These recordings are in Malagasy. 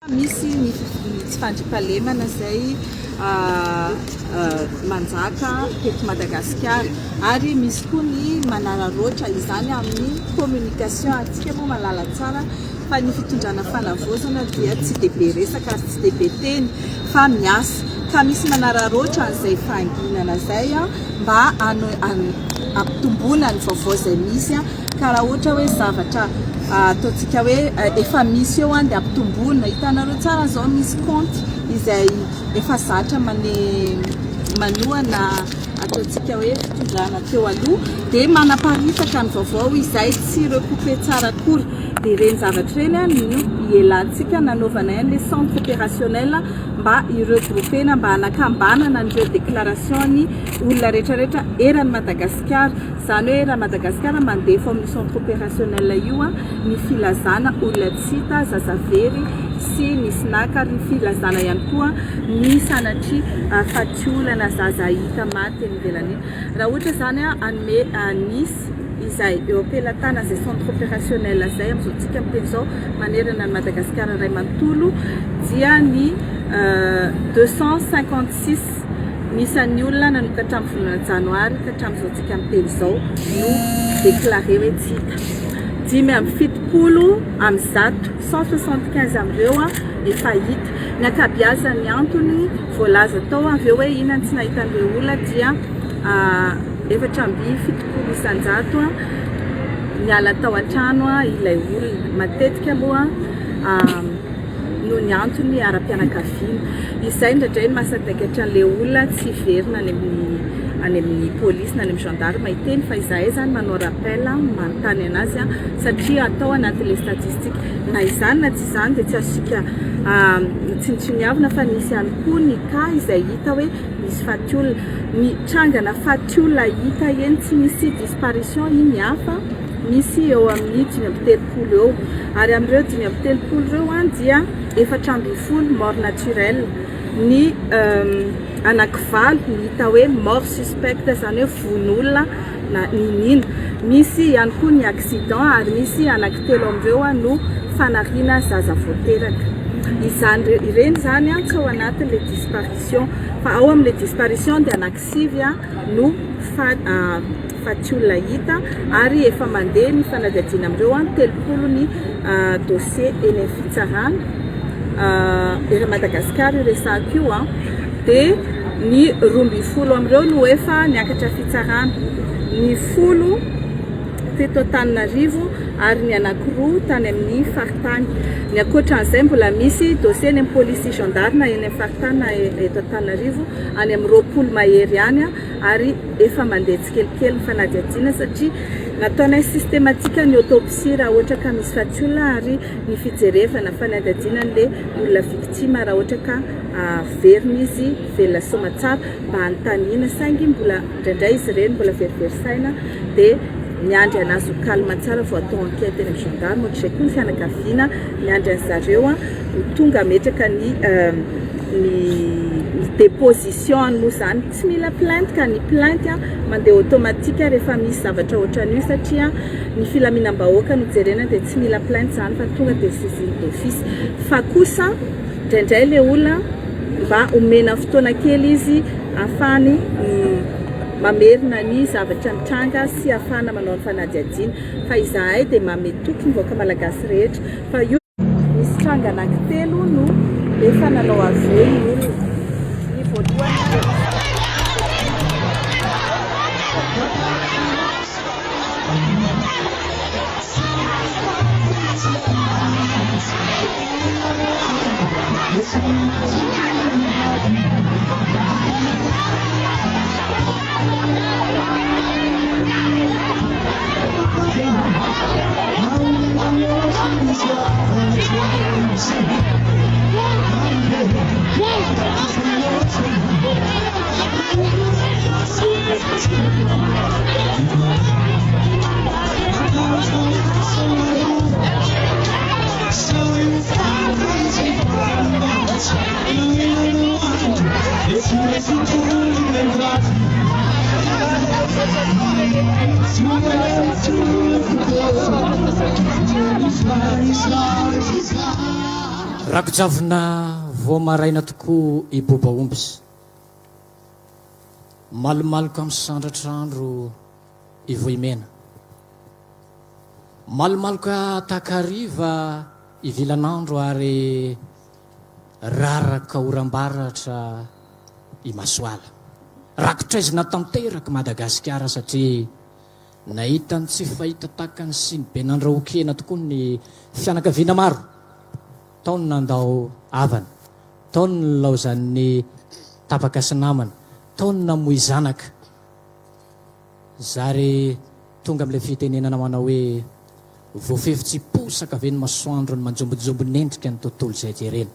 Misy ny tsy fandriampahalemana izay manjaka teto Madagasikara ary misy koa ny manararaotra izany amin'ny communication ary tsika moa mahalala tsara fa ny fitondrana fanavaozana dia tsy dia be resaka ary tsy dia be teny fa miasa ka misy manararaotra an'izay fahanginana izay mba hampitomboana ny vaovao izay misy ka raha ohatra hoe zavatra ataontsika hoe efa misy eo dia ampitomboina. Hitanareo tsara izao misy kaonty izay efa zatra mane manohana ataontsika hoe fitondrana teo aloha dia manaparitaka ny vaovao izay tsy recouper tsara akory. Dia ireny zavatra ireny no ielantsika nanaovanay an'ilay centre opérationnel mba hi-regrouper-na mba hanakambanana an'ireo déclaration ny olona rehetrarehetra eran'i Madagasikara. Izany hoe raha Madagasikara mandefa ao amin'io centre opérationnel io ny filazana olona tsy hita, zaza very sy nisy naka ary ny filazana ihany koa ny sanatria fatiolana zaza hita maty eny ivelany eny. Raha ohatra izany hanome nisy izay eo am-pelatanana izay centre opérationnel izay amin'izao tsika miteny izao manerana an'i Madagasikara iray manontolo dia ny 256 ny isan'ny olona nanomboka hatramin'ny volana janoary ka hatramin'izao tsika miteny izao no déclaré hoe tsy hita. 175, 175 amin'ireo efa hita. Ny ankabiazan'ny antony voalaza tao avy eo hoe inona no tsy nahitan'ireo olona dia 74% niala tao an-trano ilay olona. Matetika moa noho ny antony ara-pianakaviana. Izay indraindray no mahasadaikatra an'ilay olona tsy hiverina any amin'ny any amin'ny polisy na any amin'ny gendarme hiteny fa izahay izany manao rappel manontany anazy satria atao anatin'ilay statistique. Na izany na tsy izany dia tsy azontsika tsinontsiniavina fa nisy ihany koa ny cas izay hita hoe misy faty olona. Ny trangana faty olona hita eny tsy misy disparition iny hafa misy eo amin'ny 35 eo ary amin'ireo 35 ireo dia 14 mort naturelle, ny anakivalo no hita hoe mort suspecte izany hoe vono olona na niniana. Misy ihany koa ny accident ary misy anankitelo amin'ireo no fanariana zaza vao teraka. Izany ireny izany tsy ao anatin'ilay disparition fa ao amin'ilay disparition dia anankisivy no faty olona hita ary efa mandeha ny fanadihadiana amin'ireo, 30 ny dossier eny amin'ny fitsarana eran'i Madagasikara io resahako io dia ny 12 amin'ireo no efa niakatra fitsarana, ny 10 teto Antananarivo ary ny anankiroa tany amin'ny faritany. Ny ankoatran'izay mbola misy dossier eny amin'ny polisy sy gendarme eny amin'ny faritany na eto Antananarivo any amin'ny 20 mahery any ary efa mandeha tsikelikely ny fanadihadiana satria nataonay systématique ny autopsie raha ohatra ka misy faty olona ary ny fijerevana fanadihadiana an'ilay olona victime raha ohatra ka verina izy velona soamatsara mba hanontaniana saingy mbola indraindray izy ireny mbola verivery saina dia miandry anazy ho calme tsara vao atao enquête eny amin'ny gendarme. Ohatr'izay koa ny fianakaviana miandry an'zareo ho tonga hametraka ny ny déposition moa izany tsy mila plainte ka ny plainte mandeha automatique rehefa misy zavatra ohatran'io satria ny filaminam-bahoaka no jerena dia tsy mila plainte izany fa tonga dia saisine d'office fa kosa indraindray ilay olona mba omena fotoana kely izy ahafahany mamerina ny zavatra nitranga sy ahafahana manao ny fanadihadiana fa izahay dia manome toky ny vahoaka malagasy rehetra fa io Misy tranga anankitelo no efa nanao aveu ny olona. Ny voalohany dia. Rakojavona vao maraina tokoa i Boba omby. Malomaloka misandratra andro i Vohimena. Malomaloka takariva i Vilanandro ary raraka oram-baratra i Masoala. Rakotraizina tanteraka Madagasikara satria nahita ny tsy fahita takany sy ny be nandrahoan-kena tokoa ny fianakaviana maro. Tao ny nandao havana, tao ny nilaozan'ny tapaka sy namana, tao ny namoy zanaka. Zary tonga amin'ilay fitenenana manao hoe voafefy tsy posaka ve ny masoandro ny manjombonjombon'endrika ny tontolo izay jerena.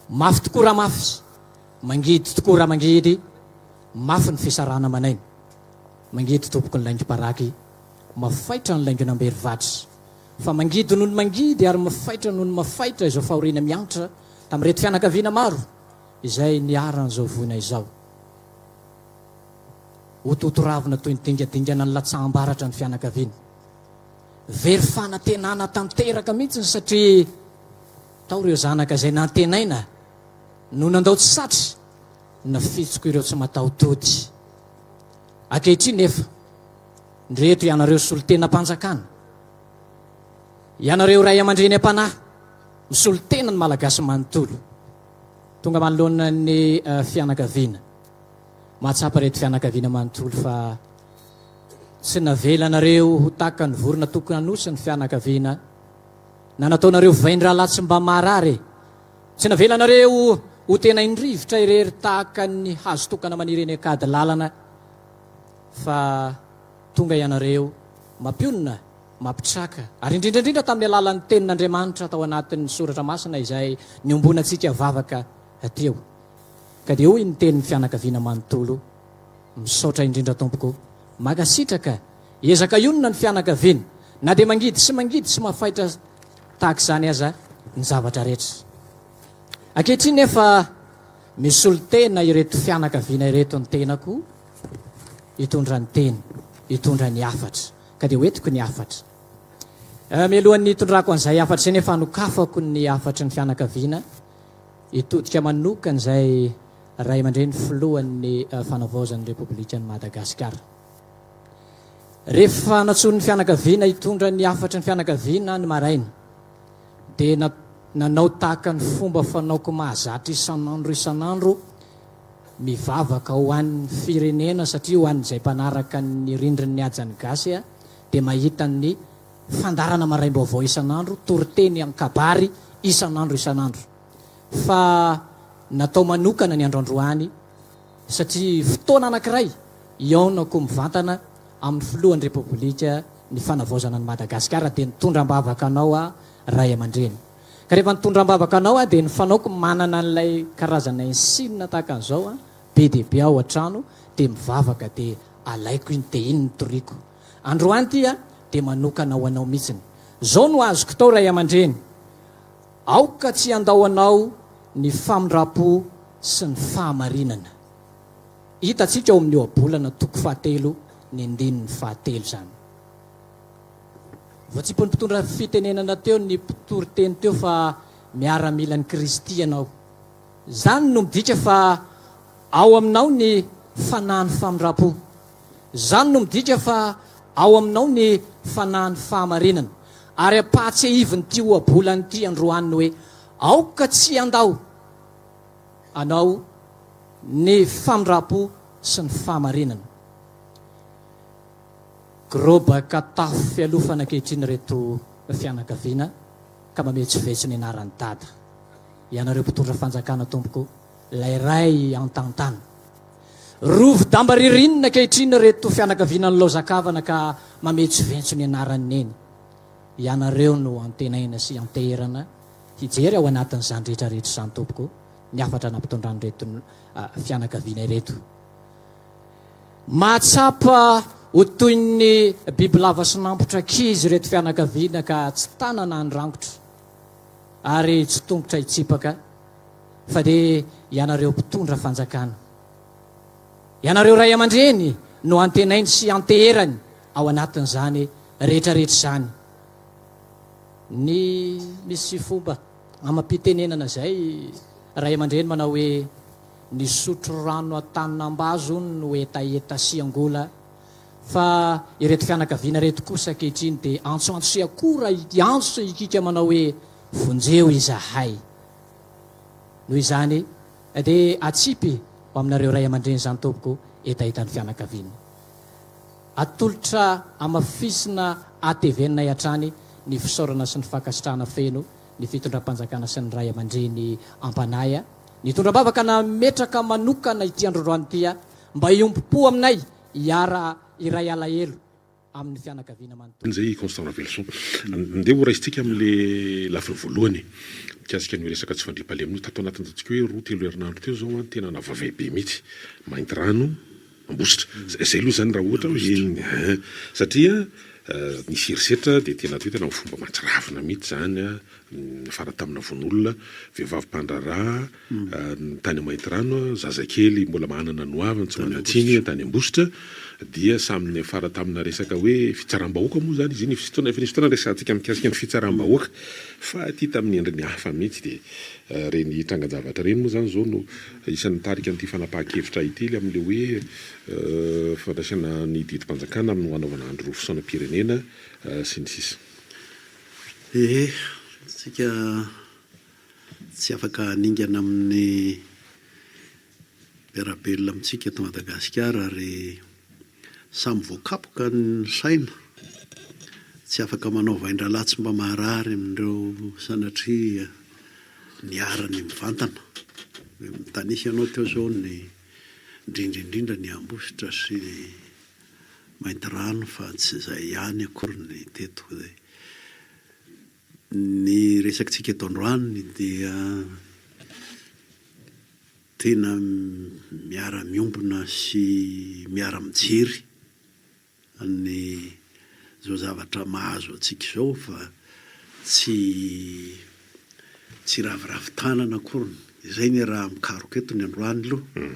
Mafy tokoa raha mafy, mangidy tokoa raha mangidy, mafy ny fisarahana aman'aina. Mangidy tompoko ny laingom-paraky, mafaitra ny laingon'amberivatry. Fa mangidy noho ny mangidy ary mafaitra noho ny mafaitra izao fahoriana miantra tamin'ireto fianakaviana maro izay niharan'izao voina izao. Hototoravina toy ny dingadingana nilatsaham-baratra ny fianakaviana. Very fanantenana tanteraka mihitsy satria tao ireo zanaka izay nantenaina no nandao tsy satry nafitsoko ireo tsy mataho-tody. Ankehitriny nefa, ndreto ianareo solontenam-panjakana, ianareo ray aman-dreny am-panahy, misolo tena ny Malagasy manontolo, tonga manoloana ny fianakaviana. Mahatsapa ireto fianakaviana manontolo fa tsy navelanareo ho tahaka ny vorona tokana-nosy ny fianakaviana, na nataonareo vain-drahalahy tsy mba maharary e! Tsy navelanareo ho tena indrivotra irery tahaka ny hazo tokana maniry eny an-kady lalana, fa tonga ianareo mampionona, mampitraka, ary indrindra indrindra tamin'ny alalan'ny Tenin'Andriamanitra tao anatin'ny Soratra Masina izay niombonantsika vavaka teo. Ka dia hoy ny tenin'ny fianakaviana manontolo, Misaotra indrindra tompoko, mankasitraka, ezaka hionona ny fianakaviana, na dia mangidy sy mangidy sy mafaitra tahaka izany aza ny zavatra rehetra. Ankehitriny nefa misolo tena ireto fianakaviana ireto ny tenako hitondra ny teny, hitondra ny hafatra. Ka dia hoentiko ny hafatra. Mialohan'ny hitondrako an'izay hafatra izay nefa hanokafako ny hafatry ny fianakaviana, Hitodika manokana izay Ray aman-dreny filohan'ny Fanavaozan'ny Repoblikan'i Madagasikara. Rehefa nantsoin'ny fianakaviana hitondra ny hafatry ny fianakaviana ny maraina dia nanao tahaka ny fomba fanaoko mahazatra isan'andro isan'andro mivavaka ho an'ny firenena satria ho an'izay mpanaraka ny rindrin'ny hajan'ny gasy dia mahita ny fandaharana maraim-baovao isan'andro, toriteny an-kabary isan'andro isan'andro. Fa natao manokana ny andro androany satria fotoana anankiray hihaonako mivantana amin'ny filohan'ny Repoblika ny fanavaozana an'i Madagasikara dia nitondra am-bavaka anao aho ray aman-dreny. Ka rehefa nitondra am-bavaka anao aho dia ny fanaoko manana an'ilay karazana insigne tahaka an'izao be dia be ao an-trano dia mivavaka dia alaiko iny dia iny no toriko. Androany ity a dia manokana ho anao mihitsiny. Zao no azoko tao ray aman-dreny, aoka tsy handao anao ny famindram-po sy ny fahamarinana. Hitantsika ao amin'ny Ohabolana toko fahatelo ny andininy fahatelo izany. Voatsipin'ny mpitondra fitenenana teo ny mpitory teny teo fa miaramilan'i Kristy ianao. Izany no midika fa ao aminao ny fanahin'ny famindram-po. Izany no midika fa ao aminao ny fanahin'ny fahamarinana. Ary ampahatsiahivin'ity ohabolana ity androany ny hoe, Aoka tsy handao anao ny famindram-po sy ny fahamarinana. Grobaka tafo fialofana ankehitriny ireto fianakaviana ka mametsovetso ny anaran'i Dada. Ianareo mpitondra fanjakana tompoko, ilay ray antantana. Rovi-damba ririnina ankehitriny ireto fianakaviana nilaozan-kavana ka mametsovetso ny anaran'i Neny. Ianareo no antenaina sy anteherana hijery ao anatin'izany rehetra rehetra izany tompoko ny hafatra nampitondran'ireto fianakaviana ireto. Mahatsapa ho toy ny bibilava sy nampotra ankizy ireto fianakaviana ka tsy tanana ny rangotra ary tsy tongotra hitsipaka fa dia ianareo mpitondra fanjakana, ianareo ray aman-dreny no antenainy sy anteherany ao anatin'izany rehetra rehetra izany. Ny misy fomba. Amam-pitenenana izay ray aman-dreny manao hoe nisotro rano an-tanin'Ambazo hono no hetaheta sy angola fa ireto fianakaviana ireto kosa ankehitriny dia antsoantso sy akora hiantso sy hikiaka manao hoe vonjeo izahay. Noho izany dia atsipy ho aminareo ray aman-dreny izany tompoko hetahetan'ny fianakaviana. Atolotra hamafisina ateveninay hatrany ny fisaorana sy ny fankasitrahana feno ny fitondram-panjakana sy ny ray aman-dreny am-panahy nitondra am-bavaka nametraka manokana ity androndroany ity mba hiombom-po aminay hiara hiray alahelo amin'ny fianakaviana manontolo. Izay i Constant Raveloson. Ndeha ho raisintsika amin'ilay lafiny voalohany mikasika an'io resaka tsy fandriampahalemana io. Tato anatin'ny ataontsika hoe roa telo herinandro teo izao an, tena navavay be mihitsy. Maintirano, Ambositra. Izay aloha izany raha ohatra hoe eny ein. Satria nisy herisetra dia tena atao hoe tena amin'ny fomba mahatsiravina mihitsy izany an, niafara tamina vono olona, vehivavy mpandraharaha tany Maintirano, zazakely mbola manana ny hoaviny tsy manan-tsiny tany Ambositra dia samy niafara tamina resaka hoe fitsaram-bahoaka moa izany izy iny, efa nisy fotoana niresahantsika mikasika ny fitsaram-bahoaka fa ity tamin'ny endriny hafa mihitsy dia ireny trangan-javatra ireny moa izany izao no Isan'ny nitarika an'ity fanapahan-kevitra ity ilay amin'ilay hoe fandraisana ny didim-panjakana amin'ny hanaovana andro fisaonam-pirenena sy ny sisa. Ehe, isika tsy afaka haningana amin'ny mpiara-belona amintsika eto Madagasikara ary samy voakapoka ny saina, tsy afaka manao vain-drahalahy tsy mba maharary amin'ireo sanatria niharany mivantana. Mitanisa ianao teo izao ny indrindra indrindra ny Ambositra sy Maintirano fa tsy izay ihany akory ny teto. Ny resakitsika eto androany dia tena miara-miombona sy miara-mijery ny izao zavatra mahazo antsika izao fa tsy tsy raviravy tanana akoriny. Izay ny raha mikaroka eto ny androany aloha.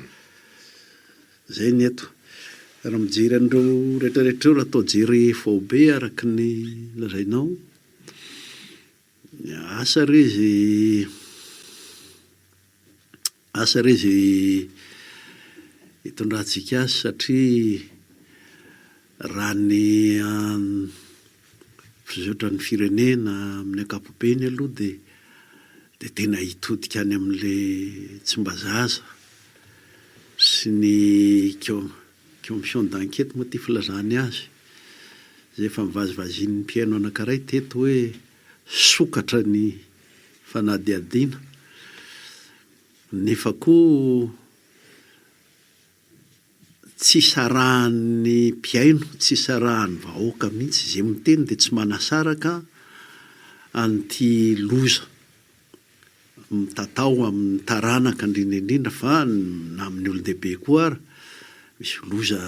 Izay ny eto. Raha mijery an'ireo rehetrarehetra ireo, raha atao jery faobe araka ny lazainao, asa re izy Asa re izay hitondrantsika azy satria raha ny fizotran'ny firenena amin'ny ankapobeny aloha dia dia tena hitodika any amin'ilay Tsimbazaza sy ny commission d'enquête moa ity filazany azy izay efa nivazivazian'ny mpihaino anankiray teto hoe sokatra ny fanadihadiana nefa koa tsy sarahan'ny mpihaino, tsy sarahan'ny vahoaka mihitsy, izay miteny dia tsy manasaraka an'ity loza mitatao amin'ny taranaka indrindra indrindra fa na amin'ny olon-dehibe koa ara, misy loza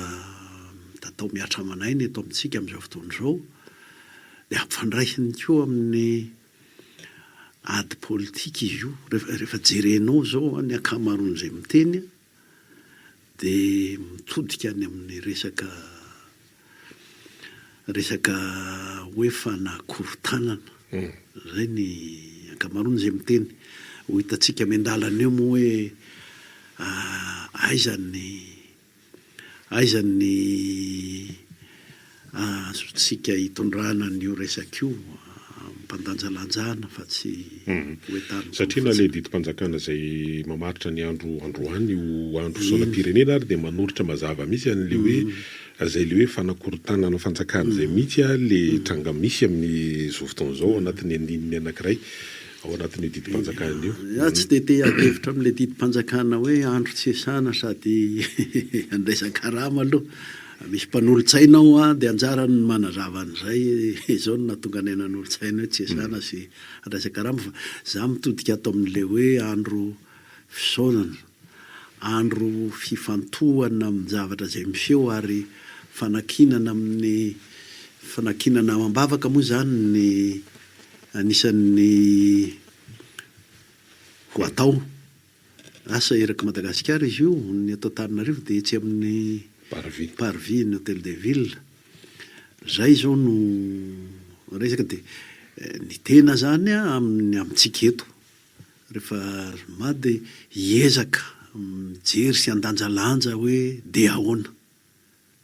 mitatao mihatra aman'aina eto amintsika amin'izao fotoana izao, dia ampifandraisiny koa amin'ny Ady politika izy io, rehefa jerenao izao ny ankamaroan'izay miteny dia mitodika any amin'ny resaka resaka hoe fanakorontanana, izay ny ankamaroan'izay miteny. Ho hitantsika miandalana eo moa hoe aiza ny Aiza ny azontsika hitondrana an'io resaka io ampandanjalanjana fa tsy ho entanina Satria na ilay didim-panjakana izay mamaritra ny andro androany ho andro fisaonam-pirenena ary dia manoritra mazava mihitsy an'ilay hoe izay ilay hoe fanakorontanana fanjakana izay mihitsy ilay tranga misy amin'izao fotoana izao ao anatin'ny andininy anankiray. ao anatin'io didim-panjakana io. Za tsy dia te hiady hevitra amin'ilay didim-panjakana hoe andro tsy iasana sady andraisan-karama aloha. Misy mpanolotsaina ao an, dia anjarany ny manazava an'izay. Izao no nahatonga anay nanolo-tsaina hoe tsy iasana sy andraisan-karama fa za mitodika ato amin'ilay hoe andro fisaonana, andro fifantohana amin-javatra izay miseho ary fanankinana amin'ny fanankinana amam-bavaka moa izany ny Anisan'ny ho atao. Asa erak'i Madagasikara izy io, ny eto Antananarivo dia etsy amin'ny Parvis. Parvis ny Hotel de Ville. Izay izao no resaka dia ny tena izany amin'ny amintsika eto. Rehefa zoma dia hiezaka mijery sy handanjalanja hoe dia ahoana?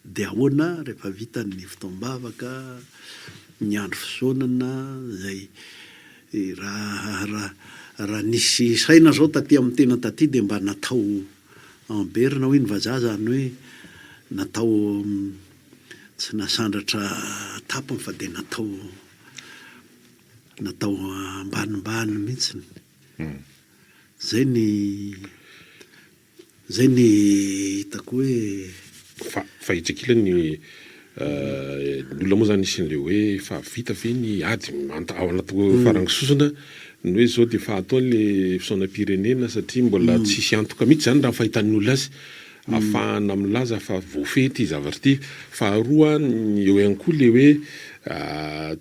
Dia ahoana rehefa vita ny fotoam-bavaka, ny andro fisaonana izay raha raha raha nisy saina izao taty amin'ny tena taty dia mba natao en berne hoy ny vazaha izany hoe natao tsy nasandratra tapony fa dia natao Natao ambanimbany mihitsiny. Zay ny zay ny hitako hoe. Fa fa etsy ankilany ny olona moa zany nisy an'ilay hoe efa vita ve ny ady ao anaty farango sosona ny hoe zao dia efa atao le fisaonam-pirenena satria mbola tsisy antoka mihitsy zany raha ny fahitan'ny olona azy ahafahana milaza fa voafehy ity zavatra ity. Faharoa, eo ihany koa le hoe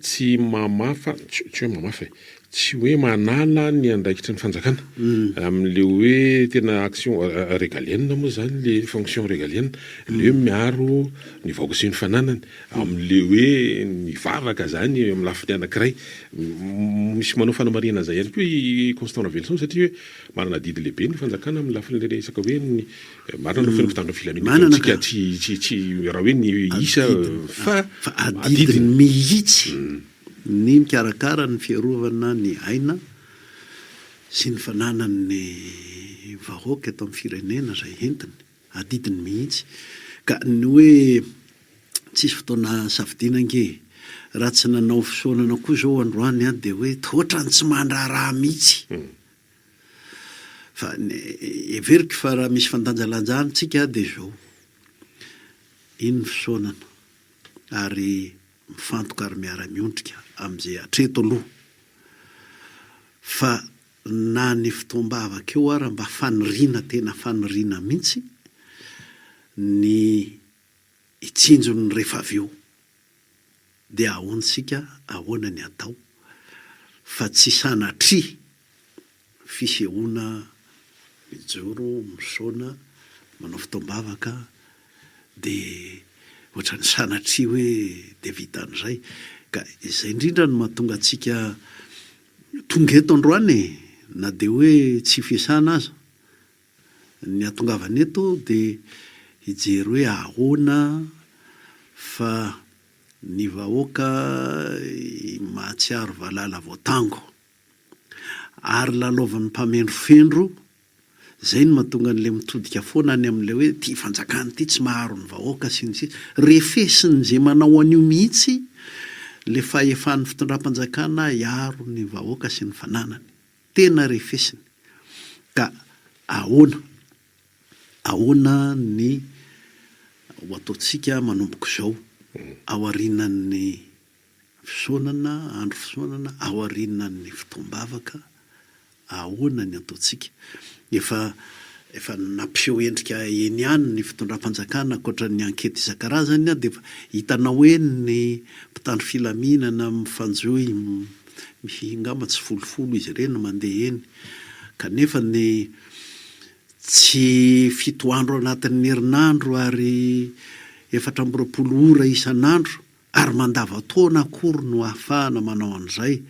tsy mamafa, tsy hoe mamafa e, tsy hoe manala ny andraikitry ny fanjakana amin'le hoe tena action régalienne moa zany le fonction régalienne, le hoe miaro ny vahoaka sy ny fananany, amin'le hoe ny vavaka zany amin'ny lafiny anankiray. Misy manao fanamarihana an'izay ihany koa i Constant Raveloson satria hoe Manana adidy lehibe ny fanjakana amin'ny lafiny resaka hoe ny marina aloha fa ny mpitandro ny filaminana eto amintsika tsy tsy tsy raha hoe ny isa fa Fa adidiny mihitsy ny mikarakara ny fiarovana ny aina sy ny fananan'ny vahoaka eto amin'ny firenena izay entiny. Adidiny mihitsy. Ka ny hoe tsisy fotoana safidiana ange e. Raha tsy nanao fisaonana koa izao androany aho dia hoe ohatran'ny tsy mandraharaha mihitsy. Fa ny heveriko fa raha misy fandanjalanjana tsika dia izao, iny ny fisaonana ary mifantoka ary miara-miondrika amin'izay hatreto aloha fa na ny fotoam-bavaka eo ara mba faniriana tena faniriana mihitsy ny hitsinjo ny rehefa avy eo dia ahoana isika ahoana ny atao fa tsy sanatria fisehoana mijoro misaona manao fotoam-bavaka dia ohatran'ny sanatria hoe dia vita an'izay ka izay indrindra no mahatonga antsika Tonga eto androany e, na dia hoe tsy fiasana aza. Ny hahatongavana eto dia hijery hoe ahoana fa ny vahoaka mahatsiaro valala voatango ary lalaovin'ny mpamendrofendro Zay no mahatonga an'ilay mitodika foana any amin'ilay hoe ity fanjakana ity tsy maharo ny vahoaka sy ny sisa. Refesin'izay manao an'io mihitsy ilay fahefan'ny fitondram-panjakana hiaro ny vahoaka sy ny fananany. Tena refesiny. Ka ahoana? Ahoana ny ho ataontsika manomboka izao aorianan'ny fisaonana, andro fisaonana, aorianan'ny fotoam-bavaka? Ahoana ny ataontsika? Efa efa nampiseho endrika eny ihany ny fitondram-panjakana ankoatra ny ankety isan-karazany dia efa hitanao eny ny mpitandro filaminana mifanjohy misy angamba tsifolofolo izy ireny mandeha eny kanefa ny tsy fito andro anatin'ny herinandro ary 24 ora isan'andro Ary mandavan-taona akory no ahafahana manao an'izay,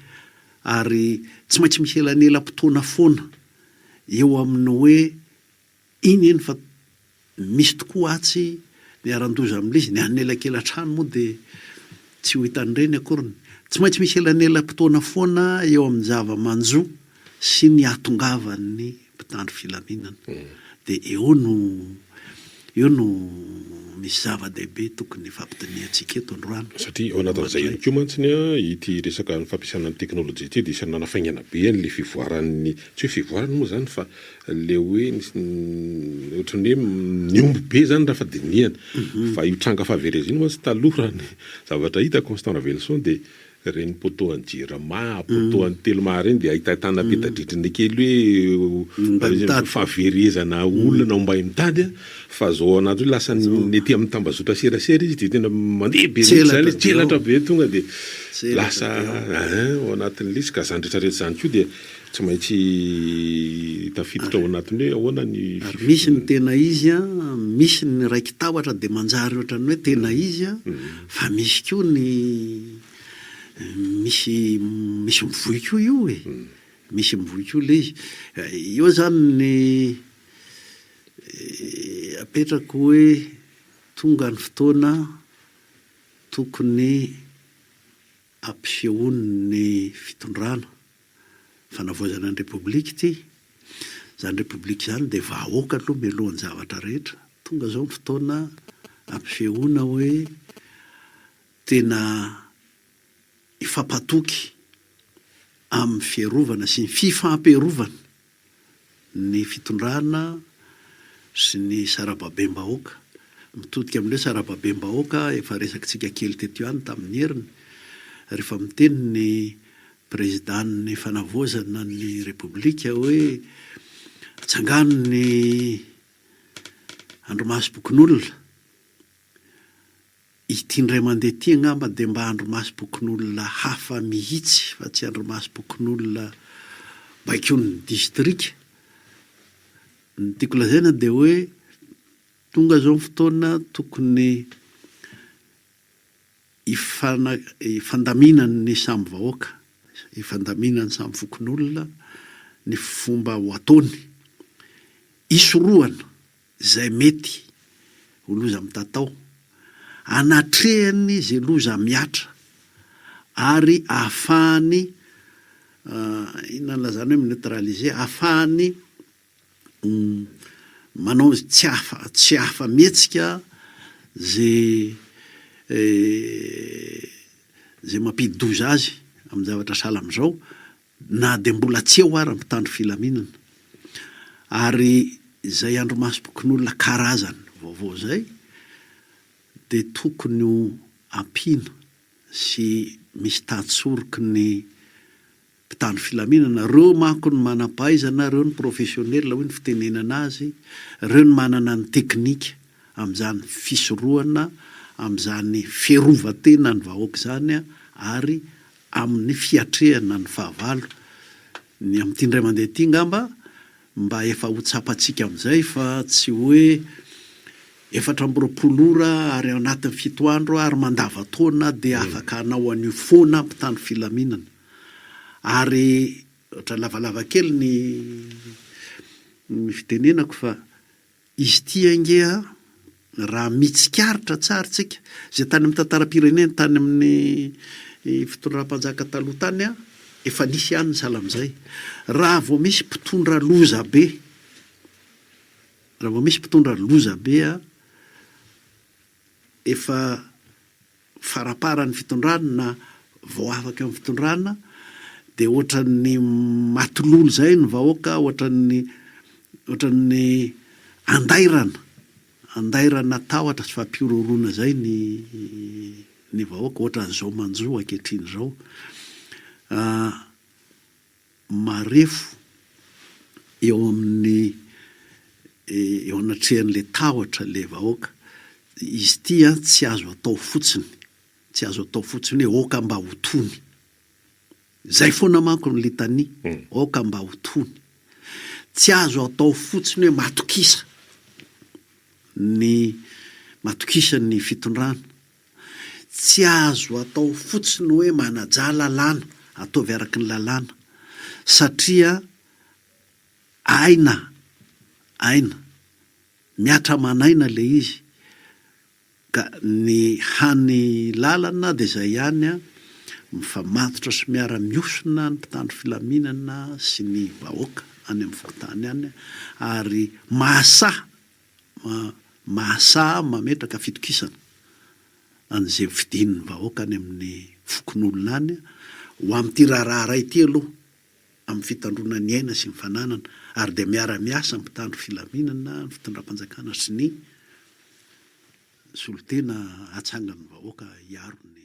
ary tsy maintsy misy elanelam-potoana foana eo amin'ny hoe iny eny fa misy tokoa atsy niharan-doza amin'ilay izy, ny an'ny elakelan-trano moa dia tsy ho hitan'ireny akoriny. Tsy maintsy misy elanelam-potoana foana eo amin'ny zava-manjo sy ny hahatongavan'ny mpitandro filaminana. Dia eo no eo no misy zava-dehibe tokony hifampidinihantsika eto androany. Satria ao anatin'izay ihany koa mantsy ity resaka ny fampiasana ny teknolojia ity dia isan'ny nanafaingana be an'ilay fivoaran'ny, tsy hoe fivoarana moa izany fa ilay hoe ohatran'ny hoe nihombo be izany raha fa dinihana. Fa io tranga fahaverezana io mantsy taloha raha ny zavatra hita Constant Raveloson dia Ireny poteau an'i Jirama, poteau an'i Telma ireny dia ahitahitana peta-drindrina kely hoe fahaverezana olona na ombay mitady fa zao anaty hoe lasa ny ety amin'ny tambazotra serasera izy dia tena mandeha be mihitsy zany izy, tselatra be tonga dia lasa ao anatin'ilay izy ka zany rehetra rehetra zany koa dia tsy maintsy tafiditra ao anatin'ny hoe ahoana ny Ary misy ny tena izy an, misy ny raiki-tahotra dia manjary ohatran'ny hoe tena izy an, fa misy koa ny misy misy mivoy koa io e! Misy mivoy koa ilay izy. Eo izany ny apetrako hoe tonga ny fotoana tokony ampisehoan'ny fitondrana fanavaozana ny Repoblika ity. Izany Repoblika izany dia vahoaka aloha mialohan'ny zavatra rehetra. Tonga izao ny fotoana ampisehoana hoe tena hifampatoky amin'ny fiarovana sy ny fifampiarovana ny fitondrana sy ny sarababem-bahoaka. Mitodika amin'ilay hoe sarababem-bahoaka efa resakitsika kely teto ihany tamin'ny heriny, rehefa miteny ny Prezidàn'ny Fanavaozana ny Repoblika hoe atsangano ny andrimasom-pokonolona. Ity indray mandeha ity angamba dia mba andrimasom-pokonolona hafa mihitsy fa tsy andrimasom-pokonolona baikoin'ny distrika. Ny tiako lazaina dia hoe tonga izao ny fotoana tokony hifana- hifandaminan'ny samy vahoaka, hifandaminan'ny samy fokonolona ny fomba ho ataony hisorohana izay mety ho loza mitatao, anatrehany izay loza mihatra ary ahafahany, inona no ilazana hoe mi-neutraliser, ahafahany manao tsy afa tsy afa-mihetsika izay izay mampidi-doza azy amin'ny zavatra sahala amin'izao na dia mbola tsy eo ara ny mpitandro filaminana. Ary izay andrimasom-pokonolona karazany vaovao izay dia tokony ho ampiana sy misy tantsoroky ny mpitandro filaminana, ireo manko ny manam-pahaizana, ireo ny professionnel hoy ny fitenenana azy, ireo ny manana ny teknika amin'izany fisorohana, amin'izany fiarovan-tena ny vahoaka izany ary amin'ny fiatrehana ny fahavalo. Ny amin'ity indray mandeha ity angamba mba efa ho tsapantsika amin'izay fa tsy hoe 24 ora ary ao anatin'ny fito andro ary mandavantaona dia afaka hanao an'io foana mpitandro filaminana. Ary ohatra lavalava kely ny ny fitenenako fa Izy ity ange a, raha mitsikaritra tsara tsika, izay tany amin'ny tantaram-pirenena, tany amin'ny fitondram-panjaka taloha tany a, efa nisy ihany ny sahala amin'izay. Raha vao misy mpitondra loza be, raha vao misy mpitondra loza be a, efa faramparan'ny fitondrana na vao afaka eo amin'ny fitondrana dia ohatran'ny maty lolo izay ny vahoaka, ohatran'ny ohatran'ny andairana, andairana tahotra sy fampihorohoroana izay ny ny vahoaka, ohatran'izao manjo ankehitriny izao. Marefo eo amin'ny eo anatrehan'ilay tahotra ilay vahoaka. Izy ity an, tsy azo atao fotsiny, tsy azo atao fotsiny hoe aoka mba ho tony. Izay foana manko ny litania, aoka mba ho tony. Tsy azo atao fotsiny hoe matokisa ny matokisa ny fitondrana. Tsy azo atao fotsiny hoe manajà lalàna, ataovy araka ny lalàna, satria aina, aina, mihatra aman'aina ilay izy, ka ny hany lalana dia izay ihany, mifamatotra sy miara-mihosona ny mpitandro filaminana sy ny vahoaka any amin'ny fokontany any, ary mahasahy Mahasahy mametraka fitokisana an'izay hofidian'ny vahoaka any amin'ny fokonolona any ho amin'ity raharaha iray ity aloha amin'ny fitandroana ny aina sy ny fananana ary dia miara-miasa ny mpitandro filaminana, ny fitondram-panjakana sy ny solontena hatsangan'ny vahoaka hiaro ny.